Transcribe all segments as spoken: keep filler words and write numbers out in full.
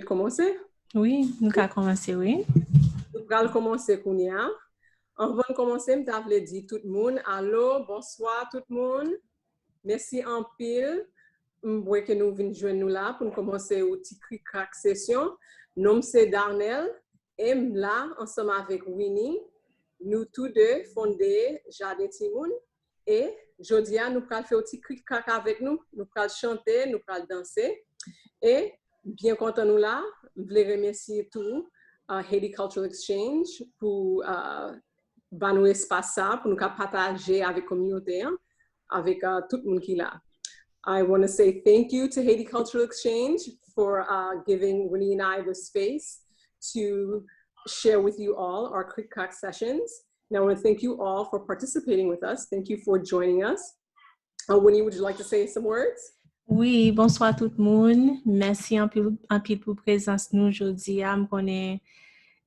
kòmanse? Wi, nou ka kòmanse, wi. Nou pral kòmanse kounye a. Anvan n kòmanse, m ta vle di tout moun, alo, bonswa tout moun. Mèsi anpil. M wè ke nou vin jwenn nou la pou n kòmanse yon ti krik krak sesyon. Non m se Darnel, e m la ansanm avèk Winnie. Nou tou de fonde Jaden Timoun. E jodi a, nou pral fè yon ti krik krak avèk nou. Nou pral chante, nou pral danse. E byen kontan nou la. M vle remèsye tou uh, Haiti Cultural Exchange pou uh, ba nou espas sa pou nou ka pataje avèk kominote an, avèk uh, tout moun ki la. I want to say thank you to Haiti Cultural Exchange for uh, giving Winnie and I the space to share with you all our Krik Krak sessions. And I want to thank you all for participating with us. Thank you for joining us. Uh, Winnie, would you like to say some words? Wi, bonswa tout moun. Mèsi anpil, anpil pou prezans nou jodi a. M konnen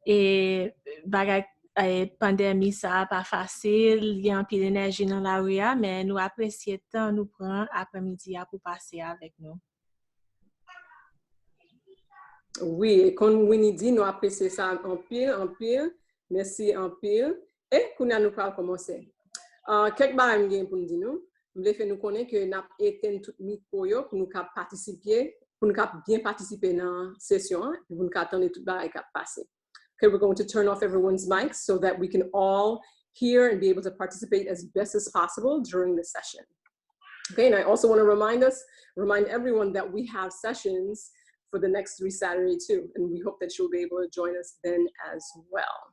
e bagay e pandemi sa a pa fasil, gen anpil enèji nan lari a, men nou apresye tan nou pran aprèmidi a pou pase avèk nou. Wi, e kon Winnie di, nou apresye sa anpil, anpil. Mèsi anpil. E kounye a nou pral kòmanse. Uh, kèk bagay m gen pou m di nou. M vle fè nou konnen ke n ap etenn tout mikwo yo pou nou ka patisipe, pou nou ka byen patisipe nan sesyon an, epi pou nou ka tande tout bagay k ap pase. Okay, we're going to turn off everyone's mics so that we can all hear and be able to participate as best as possible during the session. Okay, and I also want to remind us, remind everyone that we have sessions for the next three Saturday too, and we hope that you'll be able to join us then as well.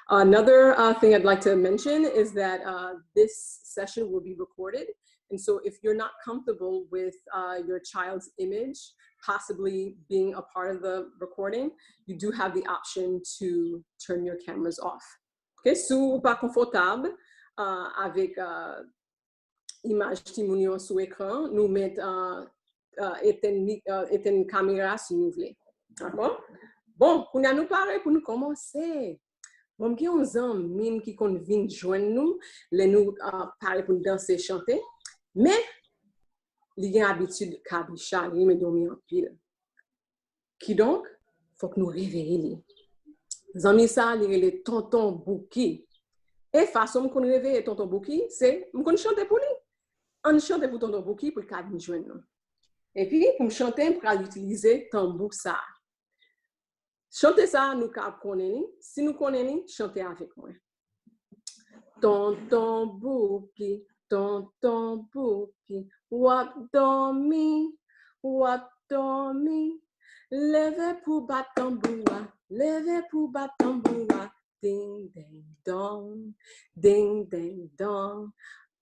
Another uh, thing I'd like to mention is that uh, this session will be recorded. And so if you're not comfortable with uh, your child's image possibly being a part of the recording, you do have the option to turn your cameras off. Okay, si w pa konfòtab uh, avèk uh, imaj timoun yo sou ekran, nou mèt uh, uh, etenn, uh, etenn kamera si nou vle. Dakò? Bon, kounye a nou pare pou nou kòmanse. Bon, m gen yon zanmi m ki konn vin jwenn nou lè nou uh, pare pou n danse chante, men li gen abitid kabicha, li renmen dòmi anpil. Kidonk, fòk nou reveye li. Zanmi sa, li rele Tonton Bouki. E fason m konn reveye Tonton Bouki, se m konn chante pou li. Ann chante pou Tonton Bouki pou l ka vin jwenn nou. Epi, pou m chante, m pral itilize tanbou sa. Chante sa, nou ka ap konnen li. Si nou konnen li, chante avèk mwen. Tonton Bouki, Tonton Bouki, w ap dòmi, w ap dòmi. Leve pou bat tanbou a, leve pou bat tanbou a. Ding deng dong, ding deng dong.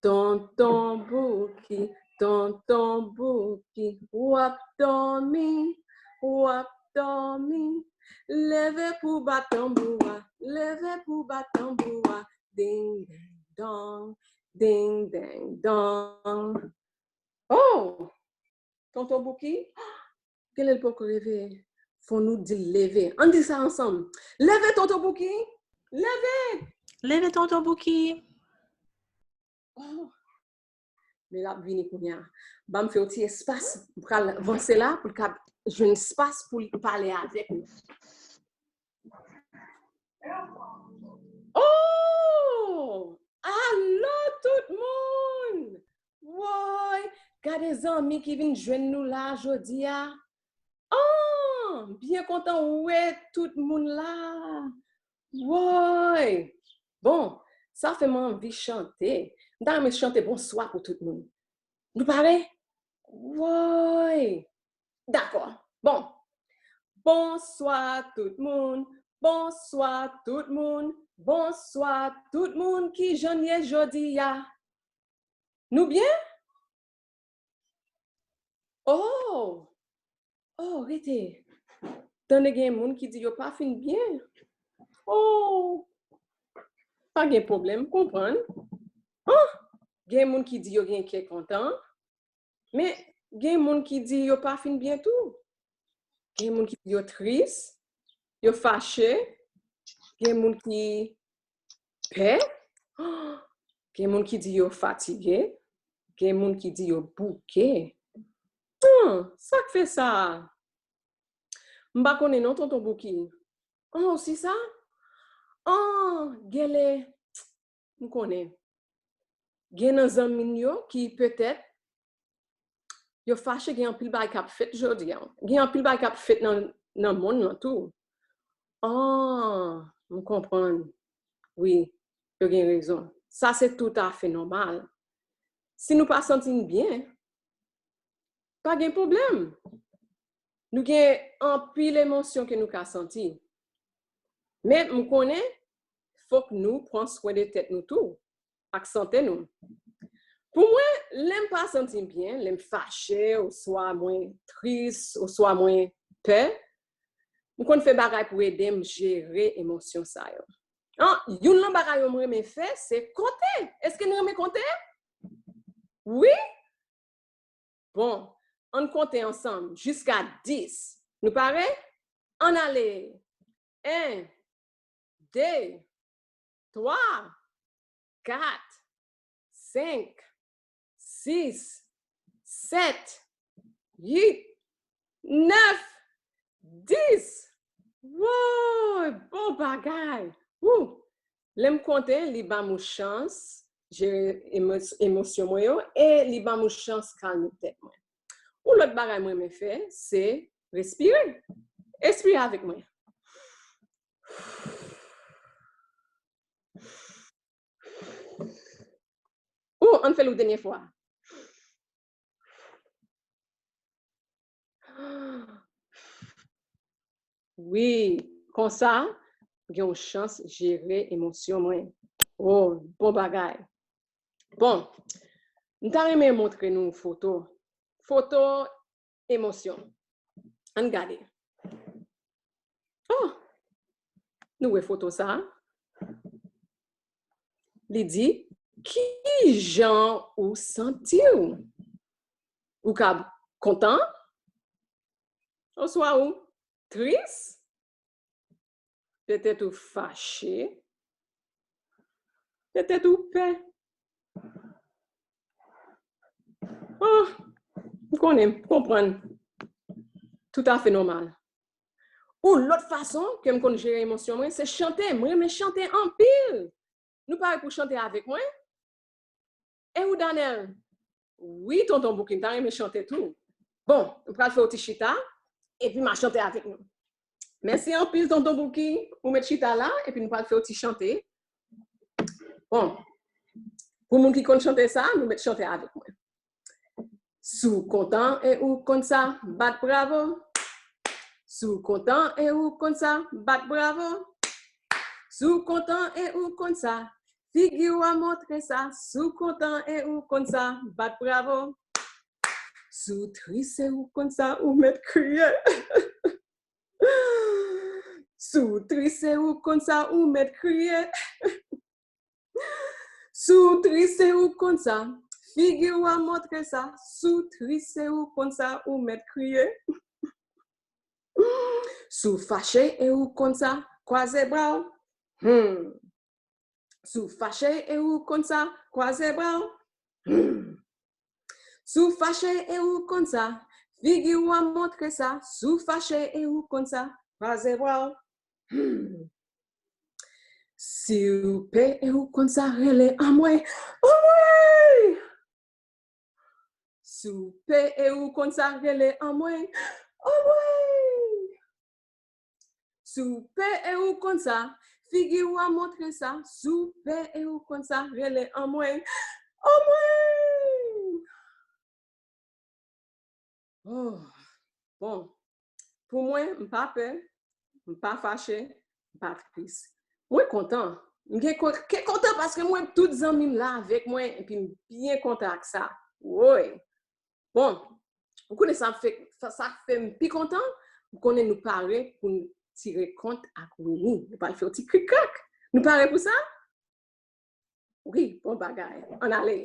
Tonton Bouki, Tonton Bouki, w ap dòmi, w ap dòmi. Leve pou bat tanbou a, leve pou bat tanbou a. Ding deng dong, ding deng dong. Oh! Tonton Bouki, genlè l poko reveye. Fò nou di l leve. Ann di sa ansanm. Leve, Tonton Bouki! Leve! Leve, Tonton Bouki! Oh! Men l ap vini kounye a. Ban m fè yon ti espas. M pral vanse la pou l ka jwenn espas pou l pale avèk nou. Oh! Alo tout moun! Woy! Gade zanmi ki vin jwenn nou la jodi a. Oh! M byen kontan wè tout moun la. Woy! Bon, sa fè m anvi chante. M ta renmen chante bonswa pou tout moun. Nou pare? Woy! Dakò. Bon. Bonswa tout moun. Bonswa tout moun. Bonswa tout moun. Kijan n ye jodi a? Nou byen? Oh! Oh, rete. Tande gen moun ki di yo pa fin byen. Oh! Pa gen pwoblèm, m konprann. Oh! Gen moun ki di yo gen kè kontan. Men gen moun ki di yo pa fin byen tou. Gen moun ki di yo tris, yo fache, gen moun ki pè, gen moun ki di yo fatige, gen moun ki di yo bouke. Hmm, sa k fè sa? M pa konnen non, tonton Bouki. An, ou si sa? An, genlè, m konnen. Gen nan zanmi n yo ki petèt yo fache, gen anpil bagay k ap fèt jodi a. Gen anpil bagay k ap fèt nan, nan monn nan tou. Ah, m konprann. Wi, yo gen rezon. Sa se toutafè nòmal. Si nou pa santi n byen, pa gen pwoblèm. Nou gen anpil emosyon ke nou ka santi. Men m konnen fòk nou pran swen de tèt nou tou, ak sante nou. Pou mwen, lè m pa santi m byen, lè m fache, oswa mwen tris, oswa mwen pè, m konn fè bagay pou ede m jere emosyon sa yo. An, youn nan bagay yo m renmen fè, se konte. Èske n renmen konte? Wi? Bon, ann konte ansanm jiska dis. Nou pare? Ann ale! En, de, twa, kat, senk, sis, sèt, uit, nèf, dis. Woy, bon bagay! Wou! Lè m konte, li ban m yon chans jere emo- emosyon mwen yo e li ban m yon chans kalme tèt mwen. Yon lòt bagay mwen renmen fè, se respire. Respire avèk mwen. Ou, ann fè l yon dènye fwa. Wi, konsa, m gen yon chans jere emosyon mwen. Oh, bon bagay. Bon, m ta renmen montre nou foto. Foto emosyon. Ann gade. Oh! Nou wè foto sa a? Li di, ki jan ou santi w? Ou ka kontan? Oswa ou tris? Petèt ou fache? Petèt ou pè? Oh, m konnen, m konprann. Toutafè nòmal. Yon lòt fason ke m konn jere emosyon mwen, se chante. M renmen chante anpil. Nou pare pou chante avèk mwen? E ou, Danèl? Wi, tonton Bouki, m ta renmen chante tou. Bon, m pral fè yon ti chita, epi m a chante avèk nou. Mèsi anpil, tonton Bouki. Ou met chita la, epi nou pral fè yon ti chante. Bon, pou moun ki konn chante sa, nou met chante avèk mwen. Si w kontan e ou konn sa, bat bravo. Si w kontan e ou konn sa, bat bravo. Si w kontan e ou konn sa, figi w a montre sa. Si w kontan e ou konn sa, bat bravo. Si w tris e ou konn sa, ou mèt kriye. Si w tris e ou konn sa, ou mèt kriye. Si w tris e ou konn sa, figi w a montre sa. Si w tris e ou konn sa, ou mèt kriye. Si w fache e ou konn sa, kwaze bra w. Hmm. Si w fache e ou konn sa, kwaze bra w. Hmm. Si w fache e ou konn sa, figi w a montre sa. Si w fache e ou konn sa, kwaze bra w. Hmm. Si w pè e ou konn sa, rele anmwe. Anmwe! Si w pè e ou konn sa, rele anmwe. Anmwe! Si w pè e ou konn sa, figi w a montre sa. Si w pè e ou konn sa, rele anmwe. Anmwe! Oh, bon. Pou mwen, m pa pè, m pa fache, m pa tris. Mwen kontan. M gen ko- ke kontan paske m wè tout zanmi m la avèk mwen, epi m byen kontan ak sa. Woy. Bon, ou konnen sa fè, sa, sa fè m pi kontan, m konnen nou pare pou n tire kont ak Winnie. Nou pral fè yon ti krikrak. Nou pare pou sa? Wi, bon bagay. Ann ale.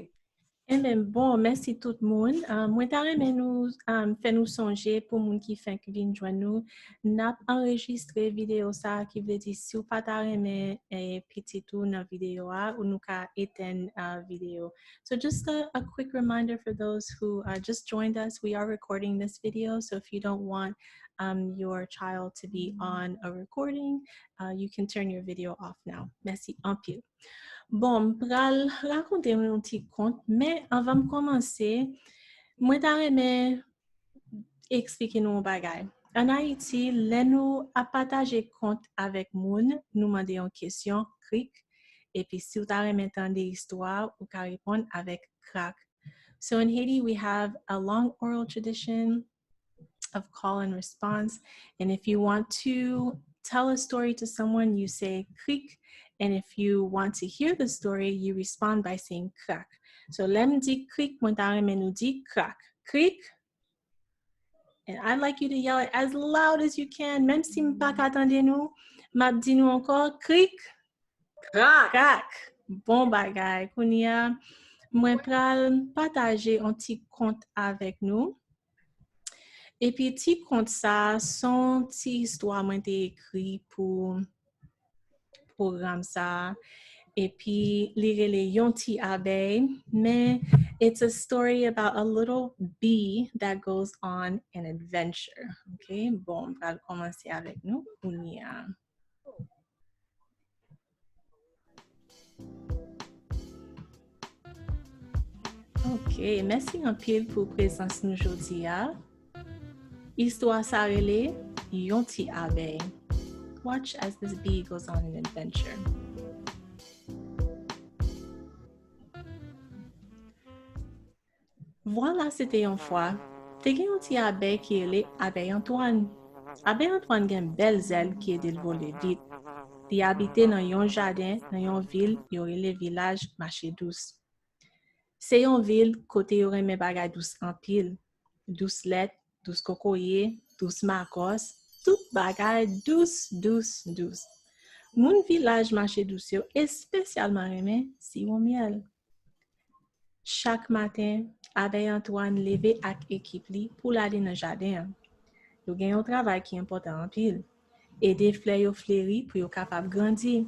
Enben, bon, mèsi tout moun. Ah, mwen ta renmen nou, ah, fè nou sonje pou moun ki fenk vin jwenn nou, n ap anrejistre videyo sa a, ki vle di si w pa ta renmen, eh, pitit ou nan videyo a, ou nou ka etenn, ah, videyo. So just a, a quick reminder for those who, uh, just joined us, we are recording this video, so if you don't want um, your child to be on a recording, uh, you can turn your video off now. Mèsi anpil. Bon, m pral rakonte nou yon ti kont, men anvan m kòmanse, mwen ta renmen eksplike nou yon bagay. Ann Ayiti, lè nou ap pataje kont avèk moun, nou mande yon kesyon, krik, epi si w ta renmen tande istwa, ou ka reponn avèk krak. So in Haiti, we have a long oral tradition of call and response. And if you want to tell a story to someone, you say krik. And if you want to hear the story, you respond by saying krak. So lè m di krik, mwen ta renmen nou di krak. Krik. And I'd like you to yell it as loud as you can. Menm si m pa ka tande nou, m ap di nou ankò, krik, krak. Bon bagay. Kounye a, mwen pral pataje yon ti kont avèk nou. Epi ti kont sa, se yon ti istwa mwen te ekri pou pwogram sa a. Epi li rele Yon ti abèy, men it's a story about a little bee that goes on an adventure. Ok, bon, m pral kòmanse avèk nou kounye a. Ok, mèsi anpil pou prezans nou jodi a. Istwa sa rele Yon ti abèy. Watch as this bee goes on an adventure. Vwala, se te yon fwa, te gen yon ti abèy ki rele Abèy Antwàn. Abèy Antwàn gen bèl zèl ki ede l vole vit. Li abite nan yon jaden, nan yon vil yo rele Vilaj Mache Dous. Se yon vil kote yo renmen bagay dous anpil. Dous lèt, dous kokoye, dous makòs, tout bagay dous, dous, dous. Moun Vilaj Mache Dous yo espesyalman renmen siwo myèl. Chak maten, Abèy Antwàn leve ak ekip li pou l ale nan jaden an. Yo gen yon travay ki enpòtan anpil. Ede flè yo fleri pou yo kapab grandi.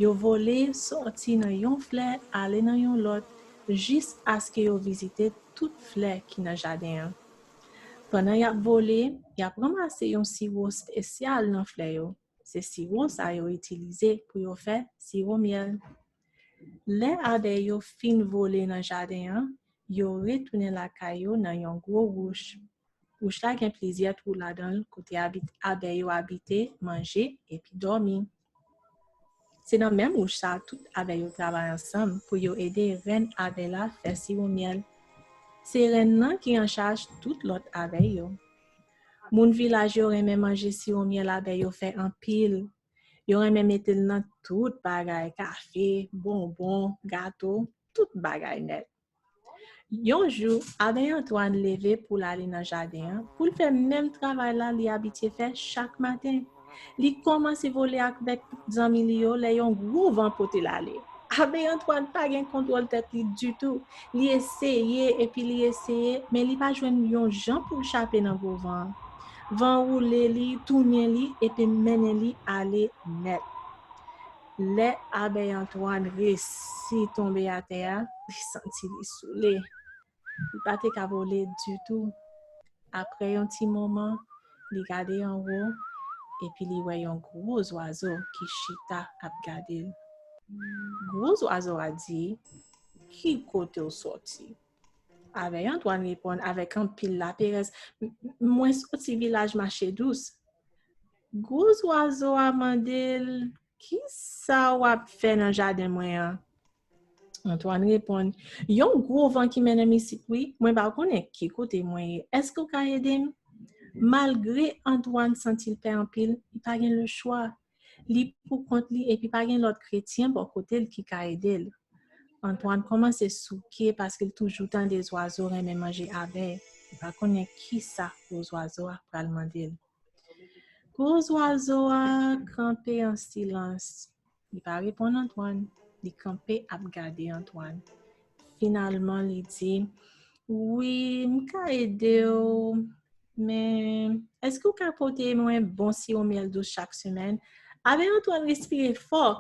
Yo vole sòti nan yon flè ale nan yon lòt jiskaske yo vizite tout flè ki nan jaden an. Pandan y ap vole, y ap ranmase yon siwo espesyal nan flè yo. Se siwo sa yo itilize pou yo fè siwo myèl. Lè abèy yo fin vole nan jaden an, yo retounen lakay yo nan yon gwo wouch. Wouch la gen plizyè twou ladan l kote abèy yo abite, manje, epi dòmi. Se nan menm wouch sa a tout abèy yo travay ansanm pou yo ede rèn abèy la fè siwo myèl. Se rèn nan ki an chaj tout lòt abèy yo. Moun vilaj yo renmen manje siwo myèl abèy yo fè anpil. Yo renmen mete l nan tout bagay, kafe, bonbon, gato, tout bagay nèt. Yon jou, Abèy Antwàn leve pou l ale nan jaden an, pou l fè menm travay la li abitye fè chak maten. Li kòmanse vole avèk zanmi li yo lè yon gwo van pote l ale. Abèy Antwàn pa gen kontwòl tèt li ditou. Li eseye epi li eseye, men li pa jwenn yon jan pou l chape nan gwo van an. Van an woule li, tounen li, epi mennen li ale nèt. Lè Abèy Antwàn resi tonbe atè a, li santi li soule. Li pa te ka vole ditou. Apre yon ti moman, li gade anwo, epi li wè yon gwo zwazo ki chita ap gade l. Gwo zwazo a di, "Ki kote w sòti?" Abèy Antwàn reponn avèk anpil laperèz, "M-, m-, mwen sòti Vilaj Mache Dous." Gwo zwazo a mande l, "Ki sa w ap fè nan jaden mwen an?" Antwàn reponn, "Yon gwo van ki mennen m isit, wi. Mwen pa konnen ki kote mwen ye. Èske w ka ede m?" Malgre Antwàn santi l pè anpil, li pa gen lechwa. Li pou kont li epi pa gen lòt kretyen bò kote l ki ka ede l. Antwàn kòmanse souke paske l toujou tande zwazo renmen manje abèy. Li pa konnen ki sa gwo zwazo a pral mande l. Gwo zwazo a kanpe an silans. Li pa reponn Antwàn. Li kanpe ap gade Antwàn. Finalman, li di, "Wi, m ka ede w, men èske w ka pote mwen bon siwo myèl dous chak semèn?" Abèy Antwàn respire fò.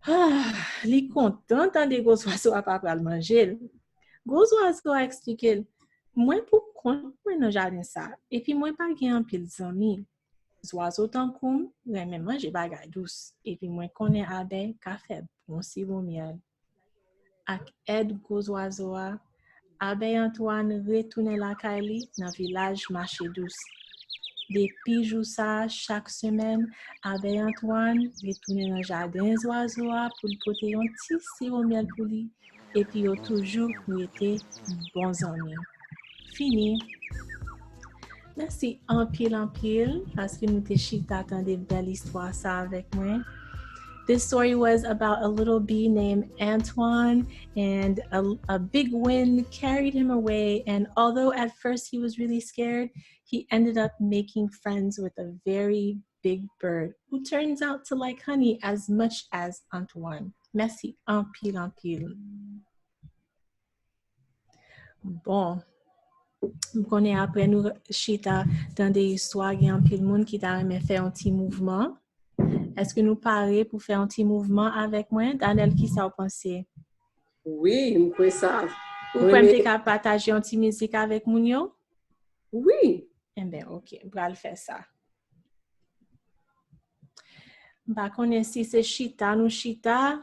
Ah, li kontan tande gwo zwazo a pa pral manje l. Gwo zwazo a eksplike l, Mwen pou kont mwen nan jaden sa, epi mwen pa gen anpil zanmi. Zwazo tankou m renmen manje bagay dous, epi mwen konnen abèy ka fè bon siwo myèl. Ak èd gwo zwazo a, abèy Antoine retounen lakay li nan vilaj Mache Dous. Depi jou sa a, chak semèn, abèy Antoine retounen nan jaden zwazo a pou l pote yon ti siwo myèl pou li, epi yo toujou rete bon zanmi. Fini. Mèsi anpil, anpil, paske nou te chita tande bèl istwa sa avèk mwen. This story was about a little bee named Antoine, and a, a big wind carried him away. And although at first he was really scared, he ended up making friends with a very big bird who turns out to like honey as much as Antoine. Mèsi anpil, anpil. Bon, m konnen apre nou chita tande istwa, gen anpil moun ki ta renmen fè yon ti mouvman. Èske nou pare pou fè yon ti mouvman avèk mwen? Danèl, kisa w panse? Wi, m kwè sa. Ou kwè m te ka pataje yon ti mizik avèk moun yo? Wi. Enben, oke, m pral fè sa. M pa konnen si se chita nou chita,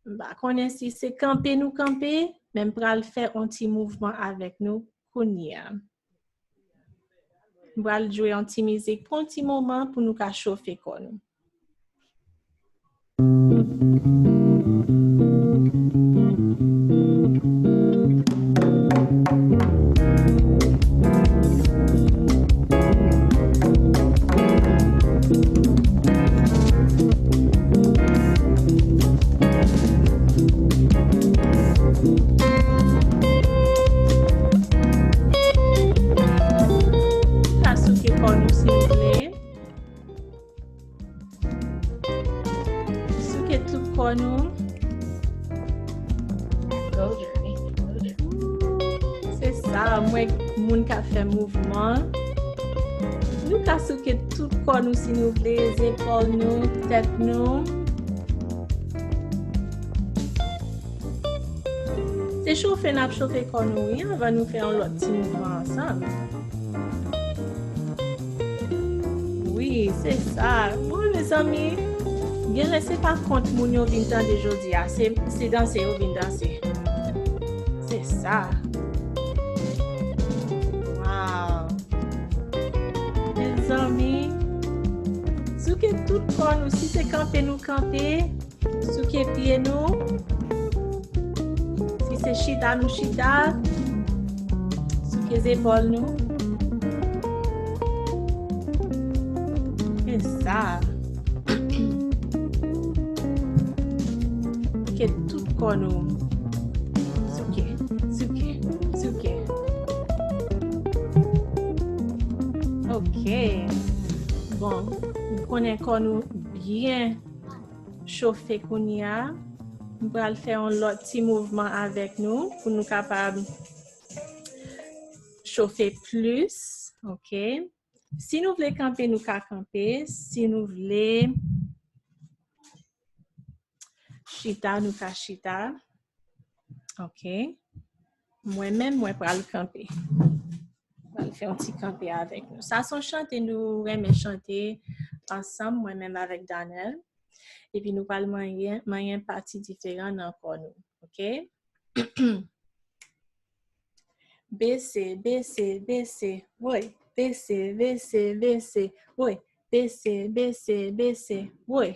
m pa konnen si se kanpe nou kanpe, men m pral fè yon ti mouvman avèk nou kounye a. M pral jwe yon ti mizik pou yon ti moman pou nou ka chofe kò nou. Ka souke kò nou si nou vle. Souke tout kò nou. Se sa, mwen moun k ap fè mouvman. Nou ka souke tout kò nou si nou vle, zepòl nou, tèt nou. Se chofe n ap chofe kò nou, wi, anvan nou fè yon lòt ti mouvman ansanm. Wi, se sa. Bon, mezanmi, genlè se pa kont moun yo vin tande jodi a, se, se danse yo vin danse. Se sa. Wow. Mezanmi, souke tout kò nou, si se kanpe nou kanpe, souke pye nou. Si se chita nou chita, souke zepòl nou. E sa. Souke tout kò nou. Souke, souke, souke. Ok. Bon, m konnen kò nou byen chofe kounye a. M pral fè yon lòt ti mouvman avèk nou pou nou kapab chofe plis. Ok. Si nou vle kanpe, nou ka kanpe. Si nou vle chita, nou ka chita. Ok. Mwen menm, mwen pral kanpe. Pral fè yon ti kanpe avèk nou. Sa se yon chante nou renmen chante ansanm, mwen menm avèk Danèl. Epi nou pral manyen, manyen pati diferan nan kò nou. Ok? Bese, bese, bese, woy. Bese, bese, bese, woy. Bese, bese, bese, woy.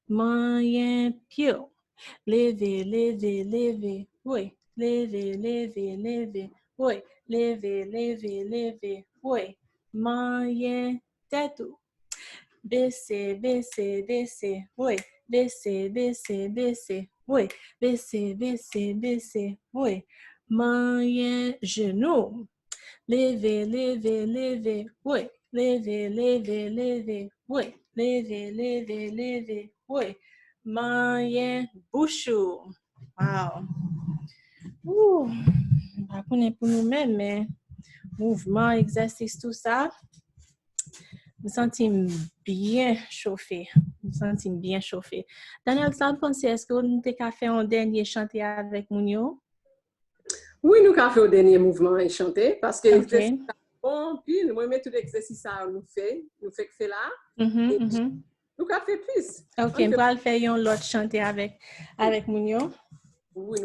Manyen pye w. Leve, leve, leve, woy. Leve, leve, leve, woy. Leve, leve, leve, woy. Manyen tèt ou. Bese, bese, bese, woy. Bese, bese, bese, woy. Bese, bese, bese, woy. Manyen jenou. Leve, leve, leve, woy. Leve, leve, leve, woy. Leve, leve, leve, woy. Manyen bouch ou. Wow. Ooh, m pa konnen pou nou menm, men mouvman, egzèsis, tou sa, m santi m byen chofe. M santi m byen chofe. Daniel, sa w panse, èske nou te ka fè yon dènye chante avèk moun yo? Wi, nou ka fè yon dènye mouvman e chante, paske egzèsis sa bon anpil. Mwen renmen tout egzèsis sa yo nou fè, nou fèk fè la. E nou ka fè plis. Ok, m pral fè yon lòt chante avèk, avèk moun yo.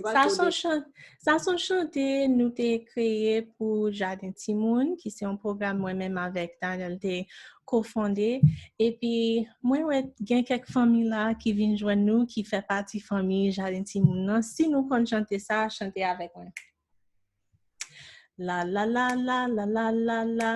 Sa se yon chante nou te kreye pou Jaden Timoun, ki se yon pwogram mwen menm avèk Daniel te kofonde. Epi, mwen wè gen kèk fanmi la ki vin jwenn nou, ki fè pati fanmi Jaden Timoun nan. Si nou konn chante sa, chante avèk mwen. La la la la la la la la.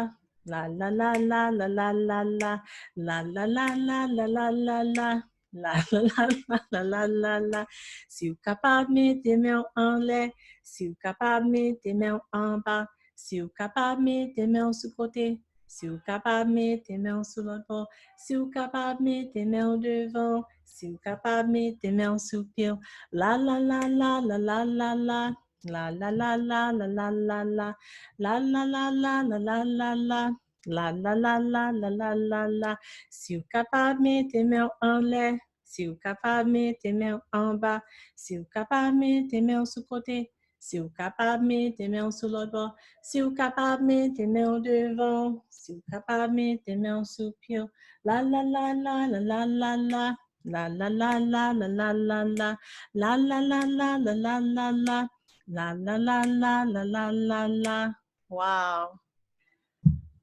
La la la la la la la la. La la la la la la la la. La la la la la la la la. Si w kapab mete men w anlè, si w kapab mete men w anba, si w kapab mete men w sou kote, si w kapab mete men w sou lòt bò, si w kapab mete men w devan, si w kapab mete men w sou pye w. La la la la la la la la. La la la la la la la la. La la la la la la la la. La la la la la la la la. Si w kapab mete men w anlè, si w kapab mete men w anba, si w kapab mete men w sou kote, si w kapab mete men w sou lòt bò, si w kapab mete men w devan, si w kapab mete men w sou pye w. La la la la la la la la. La la la la la la la la. La la la la la la la la. La la la la la la la la. Wow.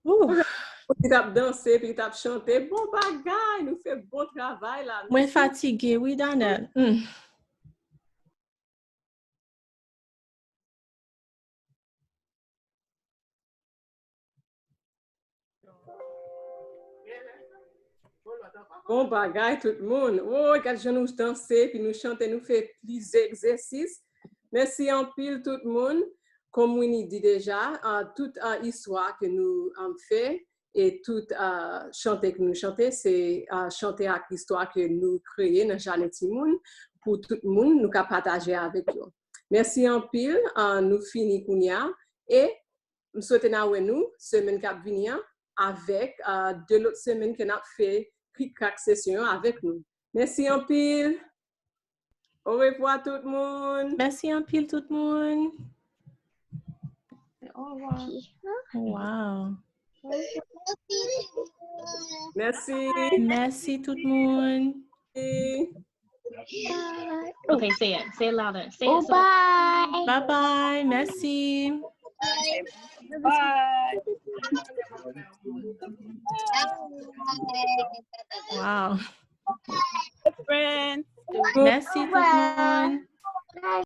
Ouh. Li t ap danse, epi li t ap chante. Bon bagay, nou fè bon travay la. Mwen fatige, wi, Danel. Hmm. Bon bagay, tout moun. Woy, gad jan nou danse, epi nou chante, nou fè plizyè egzèsis. Mèsi anpil, tout moun. Kòm Winnie di deja, ah, tout, ah, istwa ke nou, ah, fè, e tout, ah, chante ke nou chante, se, ah, chante ak istwa ke nou kreye nan Jaden Timoun pou tout moun, nou ka pataje avèk yo. Mèsi anpil, ah, nou fini kounye a, e m swete n a wè nou semèn k ap vini an avèk, ah, de lòt semèn ke n ap fè Krik Krak sesyon an avèk nou. Mèsi anpil. Orevwa tout moun. Mèsi anpil tout moun. Orevwa. Wow. Mèsi. Mèsi tout moun. Okay, say it. Say it louder. Say it. Oh, bye. Bye bye. Mèsi. Bye. Wow. Friends. Mèsi tout moun.